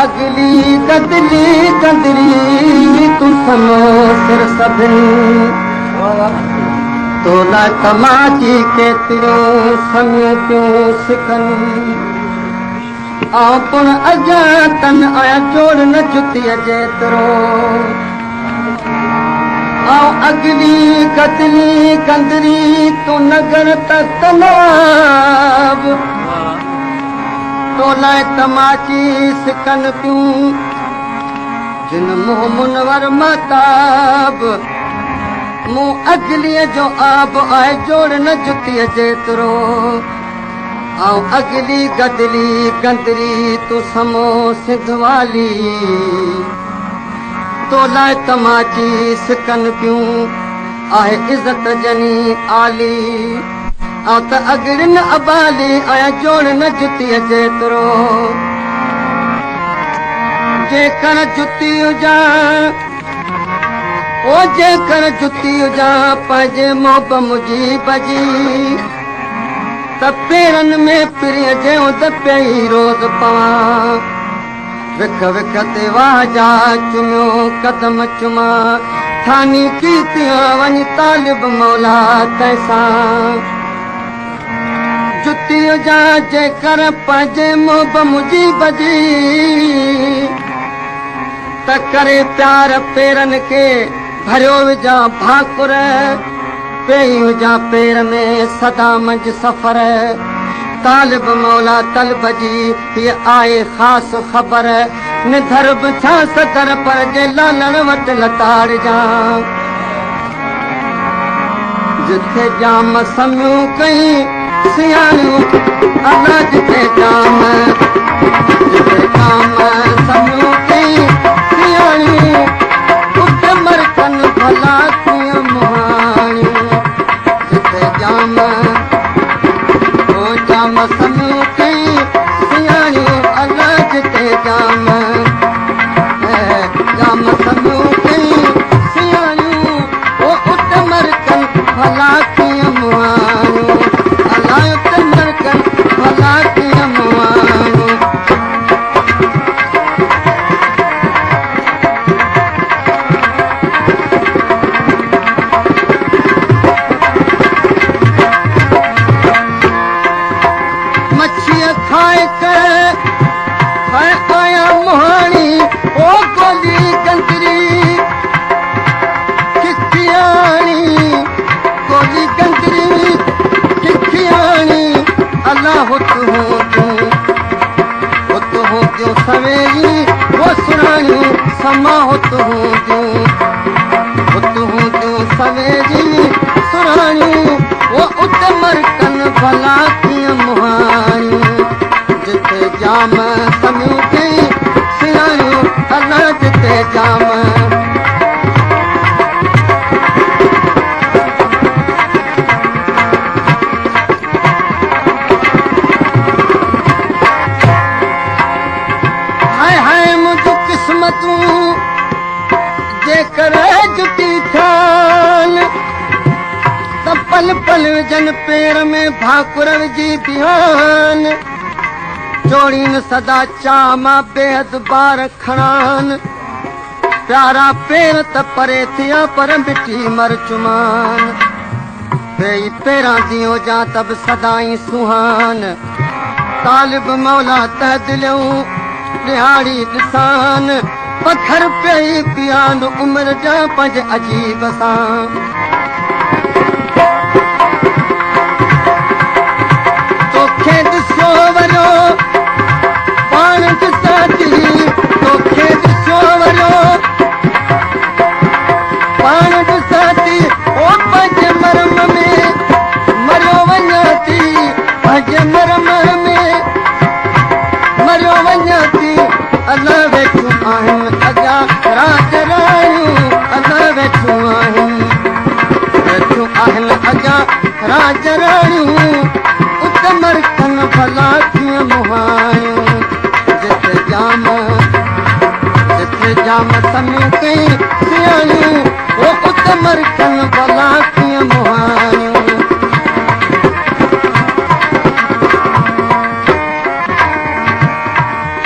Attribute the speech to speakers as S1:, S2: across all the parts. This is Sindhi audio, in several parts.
S1: اگلي گدلي گندري تون سمو سر سڀن تو لاء تماچي ڪيتريون سميون پيون سکن آئون پڻ اڳيان تن آهيان جوڙ نه جتيء جيترو آئون اگلي گدلي گندري تون نگر تخت نواب تو لاء تماچي سڪن پيون جن منهن منور مهتاب مون اگليء جو آب آهي جوڙ نه جتيء جيترو آئون اگلي گدلي گندري تون سمو سنڌ والي تو لاء تماچي سڪن پيون آهي عزت جني عالي آئون ته اڳڙين ابالي آهيان جوڙ نه جتيء جيترو. جيڪر جتي هجان او جيڪر جتي هجان پنهنجي محب مجيب جي ته پيرن ۾ پرينء جي هوند پئي روز پوان. وک وک تي واهه جا چميو قدم چمان ٿاني ڪيتيان وڃ طالب مولا تنهن سان جتي هجان جيڪر پنهنجي محب مجيب جي ته ڪري پيار پيرن کي ڀريو وجهان ڀاڪر پيئي هجان پير ۾ سدا منجهه سفر طالب مولا طلب جي هيء آهي خاص خبر، نڌر به ٿيان صدر پر جي لالڻ وٽ لتاڙجان. جٿي ڄام سميون ڪئين سياڻيون، الا جٿي ڄام، جٿي ڄام سميون ڪئين سياڻيون، اتي مرڪن ڀلا ڪيئن مهاڻيون. جتي ڄام او ڄام سميون ڪئين سياڻيون الا جتي ڄام ڄام سميون ڪئين سياڻيون او ات مرڪن ڀلا ڪيئن مهاڻيون الا ات مرڪن ڀلا ڪيئن مهاڻيون. مڇيء کائي کائي آيا مهاڻي او گولي گندري ککياڻي گولي گندري ککياڻي الا هت هونديون هت هونديون سويري او سراڻيون سما هت هونديون ات هونديون سويري سرهاڻيون او ات مرڪن ڀلا ڪيئن مهاڻيون جتي جام سميون ڪئين سياڻيون الا جتي جام. هاء هاء منهنجون قسمتون جيڪر جتي ٿيان ته پل پل وجهن پير ۾ ڀاڪر وجهي بيهان چوڙين سدا چاهه مان بيحد بار کڻان پيارا پير ته پري ٿيا پر مٺي مر چمان پيئي پيران ديو جان ته به سدائين سونهان طالب مولا ته دليون ڏهاڙي ڏسان پکر پيئي پيان عمر جا پنهنجي عجيب سان. توکي ڏسيو وريو پاڻ ڏسان ٿي توکي ڏسيو وريو پاڻ ڏسان ٿي او پنهنجي مرم ۾ مريو وڃان ٿي پنهنجي مرم ۾ مريو وڃان ٿي الا ويٺيون آهن اڳيان راڄ راڻيون الا ويٺيون آهن.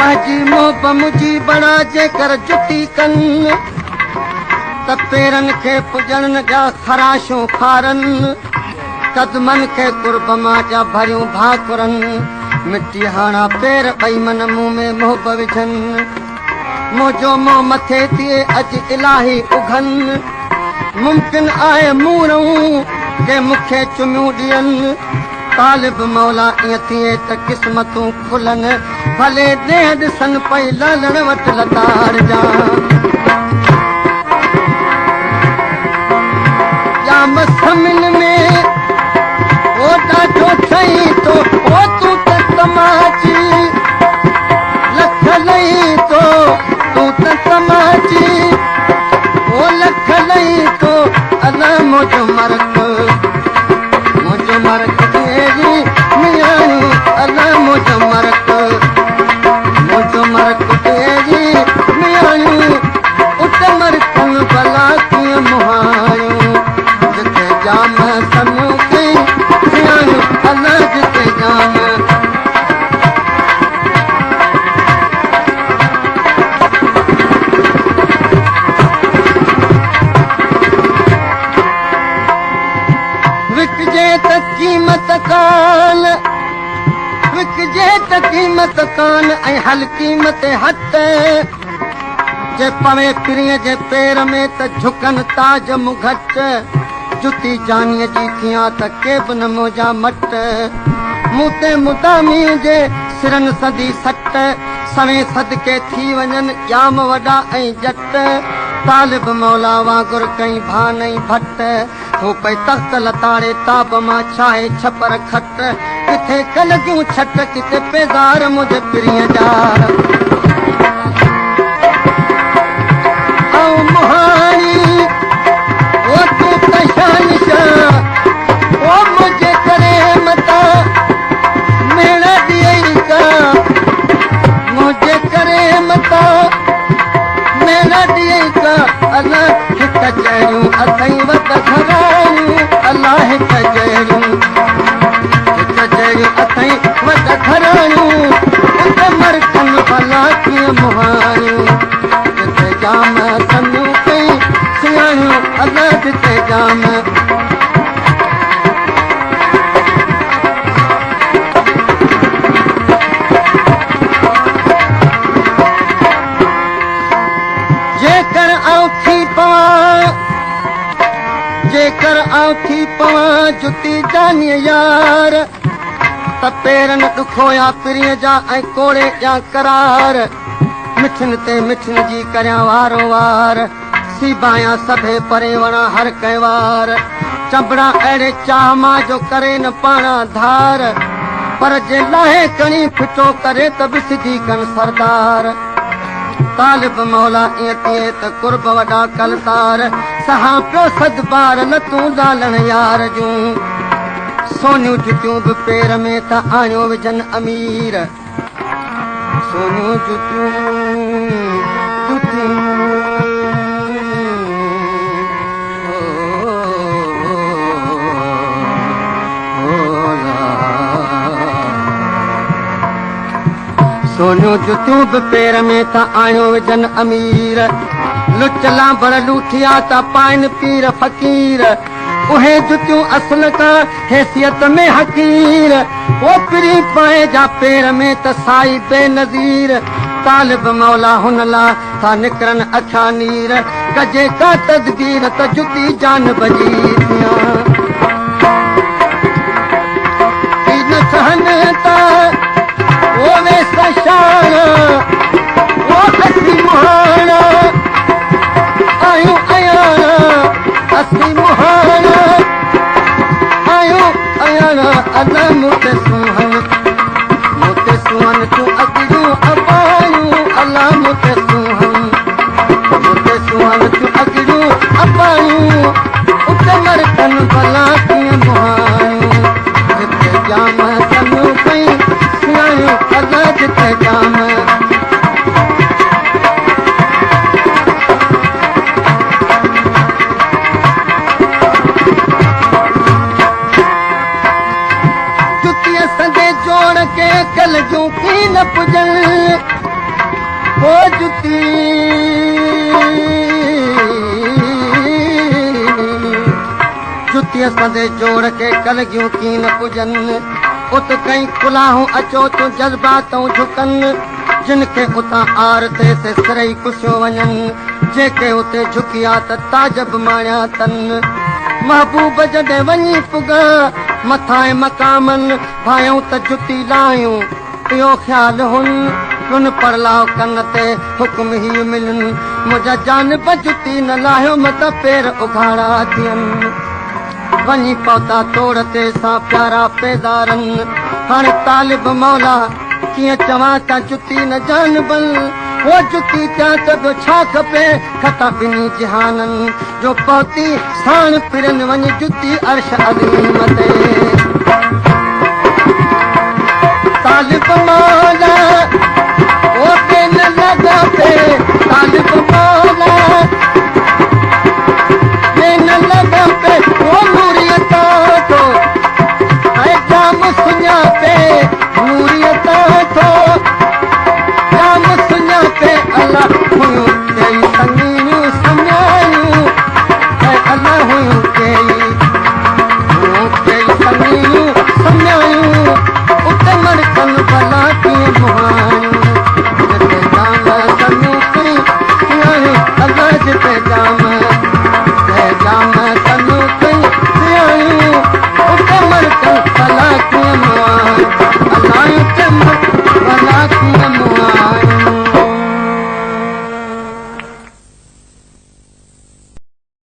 S1: لهجي محب منهنجي بڻا جيڪر جتي ڪن، ته پيرن کي پڄڻ نه ڏيان خراشون خارن، قدمن کي قرب مان جا ڀريون ڀاڪرن، مٽي هاڻا پير ٻئي من مون ۾ محب وجهن، منهنجو منهن مٿي ٿئي اڄ الاهي اگهن، ممڪن آهي مون رئون ڪي مون کي چميون ڏين. طالب مولا ائين ٿئي ته قسمتون کلن، ڀلي ڏيهه ڏسن پئي لالڻ وٽ لتاڙجان. ڄام سمن ۾ او ڏاڍو ٺهين ٿو، او تون ته تماچي لک لئين ٿو، تون ته تماچي او لک لئين ٿو، الا منهنجو مرڪ. منهنجو مرڪ ڏيري مياڻي، الا منهنجو مرڪ، منهنجو مرڪ ڏيري مياڻي، ات مرڪن ڀلا ڪيئن مهاڻيون، جتي ڄام سميون ڪئي سياڻيون، الا جتي ڄام. وڪجي ته قيمت ڪان، وڪجي ته قيمت ڪان ۽ هل قيمت هت، جي پوي پرينء جي پير ۾ ته جهڪن تاج مون گهٽ، جتي جانيء جي ٿيان ته ڪي به نه منهنجا مٽ، مون تي مداميء جي سرن سندي سٽ، سوين صدقي ٿي وڃن ڄام وڏا ۽ ڄٽ، طالب مولا وانگر ڪئين ڀان ۽ ڀٽ. هو پئي تخت لتاڙي تاب مان ڇاهي ڇپر کٽ، ڪٿي ڪلگيون ڇٽ ڪٿي پيزار منهنجي پرينء جا. آئون مهاڻي او تون ته شهنشاهه او منهنجي ڪري متان ميڻا ڏيئي ڪا، منهنجي ڪري متان ميڻا ڏيئي ڪا، الا هڪ جهڙيون اٿئي وت گهراڻيون، الا هڪ جهڙيون، هڪ جهڙيون اٿئي وت گهراڻيون، اتي مرڪن ڀلا ڪيئن مهاڻيون، جتي ڄام سميون ڪئي سياڻيون، الا جتي ڄام. جيڪر آئون ٿي پوان، جيڪر آئون ٿي پوان جتي جانيء يار، ته پيرن ڏکويان پرينء جا ۽ ڪوڙي ڏيان قرار، مٺين تي مٺين جي ڪريان وارو وار، سيبايان سڀي پرين وڻان هر ڪنهن وار، چنبڙان اهڙي چاهه مان جو ڪري نه پاڻان ڌار، پر جي لاهي کڻي ڦٽو ڪري ته به سڌي ڪن سردار. طالب مولا ائين ٿئي ته قرب وڏا ڪلتار، سهان پيو صد بار لتون لالڻ يار جون، سونيون جتيون به پير ۾ ته آڻيو وجهن امير، سونيون جتيون جتيون. سونيون جتيون به پير ۾ ٿا آڻيو وجهن امير، لچ لانبڙ لوٺيا ٿا پائن پير فقير، اهي جتيون اصل کان حيثيت ۾ حقير، او پرين پائي جا پير ۾ ته سائي بينظير، طالب مولا هن لا ٿا نڪرن اکيا نير، ڪجي ڪا تدبير ته جتي جانب جي ٿيان. ٿي نه سهن ته او ويس شاڻا، او اسين مهاڻا آهيون اياڻا، اسين مهاڻا آهيون اياڻا، الا مون تي سونهن، مون تي سونهن تون اڳڙيون اباڻيون، الا مون تي سونهن، مون تي سونهن تون اڳڙيون اباڻيون، اتي مرڪن ڀلا ڪيئن مهاڻيون، جتي ڄام سميون پئي سياڻيون، الا جتي ڄام. جتيء سندي جوڙ کي ڪل جون ڪي نه پڄن. او جتي جتيء سندي جوڙ کي ڪلگيون ڪين پڄن. ات ڪئين ڪلاهون اچو تون جذباتئون جهڪن. جن کي اتان آر تي سي سرئي ڪسيو وڃن. جيڪي اتي جهڪيا ته تعجب ماڻيا تن. محبوب جڏهن وڃي پڳا مٿانهين مقامن، ڀانئيون ته جتي لاهيون اهو خيال هن. ڪن پڙلاء ڪن تي حڪم هيء ملن، منهنجا جانب جتي نه لاهيو متان پير اگهاڙا ٿين. وڃي پهتا توڙ تي سان پيارا پيدارن، هاڻي طالب مولا ڪيئن چوان تان جتي نه جانبن. هو جتي ٿيان ته ٻيو ڇا کپي کتان ٻنهي جهانن جو پهتي ساڻ پرين وڃي جتي عرش عظيم تي. طالب مولا.